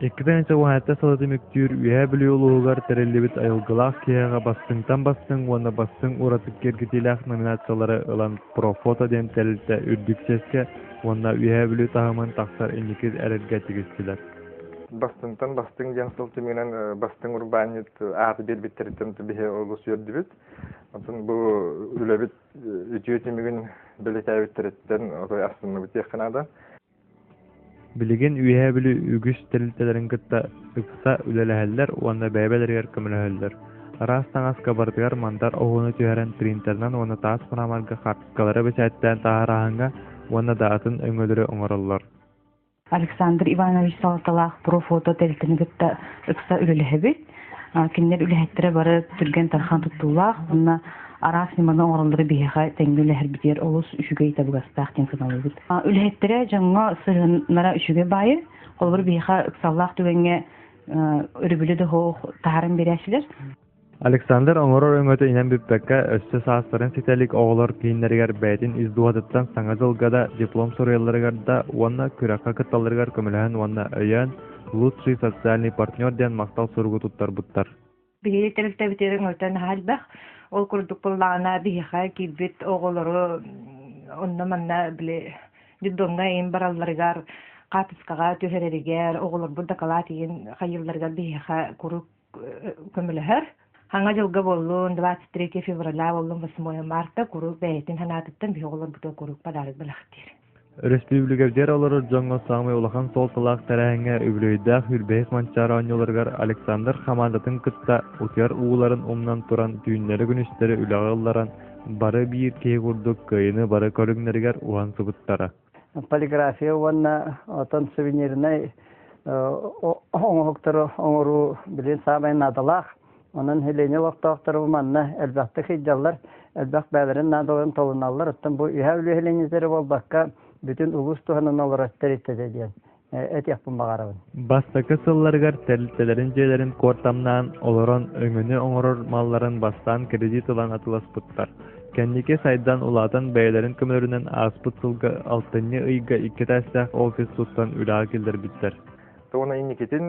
2017 сылы түмүктүүр Үөһээ Бүлүү улууһугар тэриллибит айылгылаах киһиэхэ бастыҥтан бастыҥ уонна бастыҥ ураты киэргэтиилээх номинациялары ылан «Профото» диэн тэрилтэ үрдүк чиэскэ уонна Үөһээ Бүлүү таһымын тахсар инники эрэлгэ тигистилэр. Бастыҥтан бастыҥ диэн сыл түмүгүнэн бастыҥ урбаанньыт ааты биэрбиттэриттэн биһи олус үөрдүбүт. Оттон бу үлэбит үтүө түмүгүн бэлиэтээбиттэриттэн отой астынныбыт диэххэ наада. Билигин Үөһээ Бүлүү үгүс тэрилтэлэрин кытта ыкса үлэлэһэллэр уонна бэйэ-бэйэлэригэр көмөлөһөллөр. Араас таҥаска барытыгар мандар оһуону түһэрэн принтерынан уонна таас мраморга хаартыскалары бэчээттээн таһаарааһыҥҥа уонна да атын өҥөлөрү оҥороллор. Александр Иванович салалталаах профото тэрилтэни кытта ыкса үлэлэһэбит. Кинилэр үлэһиттэрэ бары түргэн-тархан туттуулаах уонна араас ньыманы оҥороллоро биһиэхэ тэҥҥэ үлэһэрбитигэр олус үчүгэй табыгастаах диэн сыаналыыбыт. Үлэһиттэрэ дьоҥҥо сыһыаннара үчүгэй баайы. Холобур, биһиэхэ ыксаллаах түгэҥҥэ өрөбүлү да суох таһааран биэрээччилэр. Александр оҥорор өҥөтө инэн бүппэккэ, өссө саастарын ситэ илик оҕолор кииннэригэр бэйэтин ис дууһатыттан Саҥа дьылга да, диплом суруйалларыгар да уонна күрэххэ кытталларыгар көмөлөһөн уонна өйөөн «Лучший социальный партнер» диэн махтал суругу туттарбыттар. Биһиги тэрилтэбитигэр өҥөтө наһаа элбэх. Ол курдук буоллаҕына биһиэхэ киирбит оҕолору онно-манна били детдомҥа иин баралларыгар, хаартыскаҕа түһэрэригэр, оҕолорбут дакылаат иин хайыылларыгар биһиэхэ куруук көмөлөһөр. Хаҥа дьылга буоллун, 23 февраля буоллун, 8 марта куруук бэйэтин санаатыттан биһи оҕолорбутугар куруук подарок бэлэхтиир. Өрөспүүбүлүкэбитигэр олорор дьоҥҥо саамай улахан суолталаах тэрээһиҥҥэ үбүлүөйдээх Үрбэһис Манчаары оонньууларыгар Александр хамаандатын кытта утуйар ууларын умнан туран түүннэри-күнүстэри үлэҕэ ылларан, бары биир киһи курдук кыайыыны бары көрүҥнэригэр уһансыбыттара. Полиграфия уонна отон сувенирнай оҥоһуктары оҥоруу билин саамай наадалаах. Онон Хелене олохтоохторо манна элбэхтик сылдьаллар, элбэх бэйэлэрин наадаларын толуналлар. Оттон бу үһэ үлэһилиҥнэтэрэ буолбакка, бүтүн улуус туһанан олорор тэрилтэтэ диэн этиэхпин баҕарабын. Бастакы сылларыгар тэрилтэлэрин дьиэлэрин куортамнаан олорон өҥөнү оҥорор малларын бастаан кредит ылан атыыласпыттар. Кэнники сайдан улаатан бэйэлэрин көмөлөрүнэн ааспыт сылга алтынньы ыйга икки этээстээх офис туттан үлэҕэ киллэрбиттэр. Уонна инникитин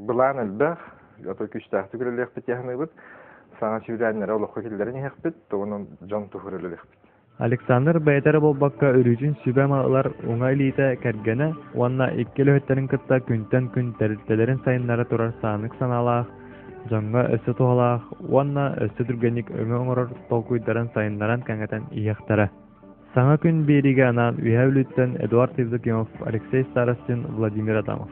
былаан элбэх, ото күүстээхтик үлэлиэхпит дии Саҥа сүүрээннэри олоххо киллэрэн иһэхпит, онон дьон туһугар үлэлиэхпит. Александр бэйэтэ эрэ буолбакка өрүүтүн сүбэ-ама ылар уҥа илиитэ кэргэнэ уонна икки үлэһиттэрин кытта күнтэн күн тэрилтэлэрин сайыннара турар саанык санаалаах, дьоҥҥо өссө туһалаах уонна өссө түргэнник өҥө оҥорор толкуйдарын сайыннаран кэҥэтэн иһиэхтэрэ. Саҥа күн биэриигэ анаан Үөһээ Бүлүүттэн Эдуард Евдокимов, Алексей Старостин, Владимир Адамов.